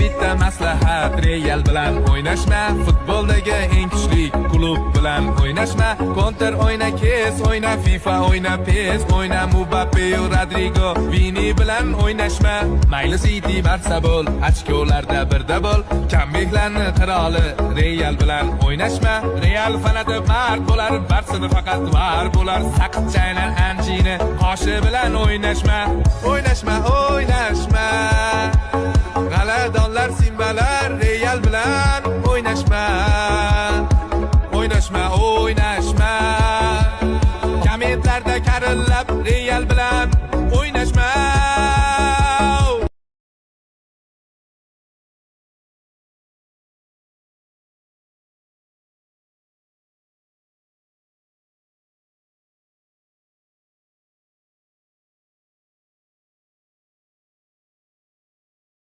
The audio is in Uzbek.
Bitta maslahat, Real bilan o'ynashma. Futboldagi eng kuchli klub bilan o'ynashma. Counter o'yna, kes o'yna, FIFA o'yna, PES o'yna, Mbappe, Rodrigo, Vini bilan o'ynashma. Mayli City, Barsa bo'l, ochkolarda birda bo'l. Kambeklarni qiroli Real bilan o'ynashma. Real fanati mard bo'lar, Barsada faqat var bo'lar. Saqich chaynar anchini qoshi bilan o'ynashma. O'ynashma, o'ynashma.